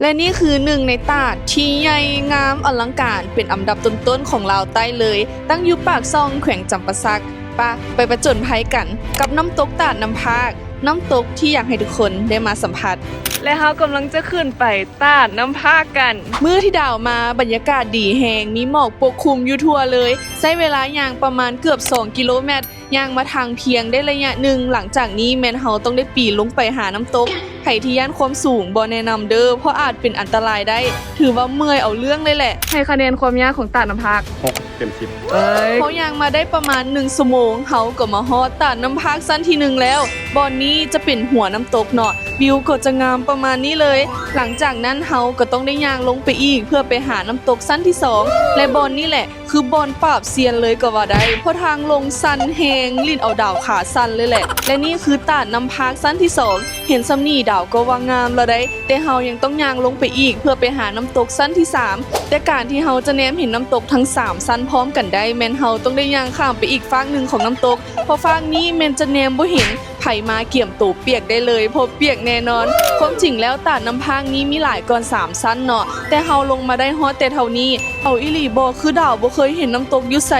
ແລະນີ້ຄືໜຶ່ງໃນຕາດທີ່ໃຫຍ່ງາມອະລັງການເປັນອັນດັບຕົ້ນໆຂອງລາວໃຕ້ເລີຍ, ຕັ້ງຢູ່ປາກຊ່ອງ ແຂວງຈຳປາສັກ. ປະ ໄປປະຈົນໄພກັນກັບນ້ຳຕົກຕາດນ້ຳພາກ, ນ້ຳຕົກທີ່ຢາກໃຫ້ທຸກຄົນໄດ້ມາສຳຜັດ. ແລະເຮົາກຳລັງຈະຂຶ້ນໄປຕາດນ້ຳພາກກັນ. ມື້ທີ່ດາວມາບັນຍາກາດດີແຮງ, ມີໝອກປົກຄຸມຢູ່ທົ່ວເລີຍ. ໃຊ້ເວລາຍ່າງປະມານເກືອບສອງກິໂລແມັດ. ຍ່າງມາທາງທ່ຽງໄດ້ໄລຍະໜຶ່ງ, ຫຼັງຈາກນີ້ແມ່ນເຮົາຕ້ອງໄດ້ປີນລົງໄປຫານ້ຳຕົກ. ໃຜທີ່ຢ້ານຄວາມສູງບໍ່ແນະນຳເດີ້, ເພາະອາດເປັນອັນຕະລາຍໄດ້. ຖືວ່າເມື່ອຍເອົາເລື່ອງເລີຍແຫຼະ. ໃຫ້ຄະແນນຄວາມຍາກຂອງຕາດນ້ຳພາກ ຫົກເຕັມສິບ. ເອີຍ ເຮົາຍ່າງມາໄດ້ປະມານໜຶ່ງຊົ່ວໂມງ, ເຮົາກໍມາຮອດຕາດນ້ຳພາກຊັ້ນທີໜຶ່ງແລ້ວ. ບ່ອນນີ້ຈະເປັນຫົວນ້ຳຕົກເນາະ, ວິວກໍຈະງາມປະມານນີ້ເລີຍ. ຫຼັງຈາກນັ້ນເຮົາກໍຕ້ອງໄດ້ຍ່າງລົງໄປອີກເພື່ອໄປຫານ້ຳຕົກຊັ້ນທີສອງ ແລະບ່ອນນີ້ແຫຼະ ຄືບ່ອນປາບຊຽນເລີຍກໍວ່າໄດ້, ເພາະທາງລົງຊັນແຮງ, ຫຼິ້ນເອົາດາວຂາສັ່ນເລີຍແຫຼະ. ແລະນີ້ຄືຕາດນ້ຳພາກຊັ້ນທີສອງ, ເຫັນສ່ຳນີ້ດາວກໍວ່າງາມແລ້ວໃດ໋, ແຕ່ເຮົາຍັງຕ້ອງຍ່າງລົງໄປອີກເພື່ອໄປຫານ້ຳຕົກຊັ້ນທີສາມ. ແຕ່ການທີ່ເຮົາຈະແນມເຫັນນ້ຳຕົກທັງສາມຊັ້ນພ້ອມກັນໄດ້ ແມ່ນເຮົາຕ້ອງໄດ້ຍ່າງຂ້າມໄປອີກຟາກໜຶ່ງຂອງນ້ຳຕົກ, ເພາະຟາກນີ້ແມ່ນຈະແນມບໍ່ເຫັນ. ໃຜມາກຽມໂຕປຽກໄດ້ເລີຍ ເພາະປຽກແນ່ນອນ. ຄວາມຈິງແລ້ວຕາດນ້ຳພາກນີ້ມີຫຼາຍກ່ອນສາມຊັ້ນເນາະ, ແຕ່ເຮົາລົງມາໄດ້ຮອດແຕ່ເທົ່ານີ້. ເອົາອີ່ຫຼີບໍ ຄືດາວບໍ່ເຄີຍເຫັນນ້ຳຕົກຢູ່ໃສ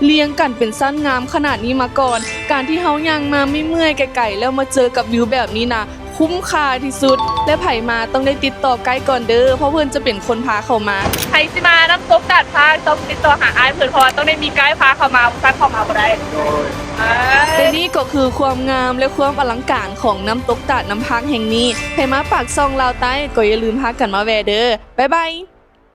ລຽງກັນເປັນຊັ້ນງາມຂະໜາດນີ້ມາກ່ອນ. ການທີ່ເຮົາຍ່າງມາເມື່ອຍໆໄກໆ ແລ້ວມາເຈີກັບວິວແບບນີ້ນະ ຄຸ້ມຄ່າທີ່ສຸດ ແລະໃຜມາຕ້ອງໄດ້ຕິດຕໍ່ໄກດກ່ອນເດີ້ ເພາະເພິ່ນຈະເປັນຄົນພາເຂົ້າມາ. ໃຜຊິມານ້ຳຕົກຕາດພາກຕ້ອງຕິດຕໍ່ຫາອ້າຍເພິ່ນ ເພາະວ່າຕ້ອງໄດ້ມີໄກດພາເຂົ້າມາ, ບໍ່ຊັ້ນເຂົ້າມາບໍ່ໄດ້. ແລະນີ້ກໍຄືຄວາມງາມ ແລະຄວາມອະລັງການຂອງນ້ຳຕົກຕາດນ້ຳພາກແຫ່ງນີ້. ໃຜມາປາກຊ່ອງລາວໃຕ້ກໍຢ່າລືມພາກັນມາແວ່ເດີ້. ບາຍບາຍ.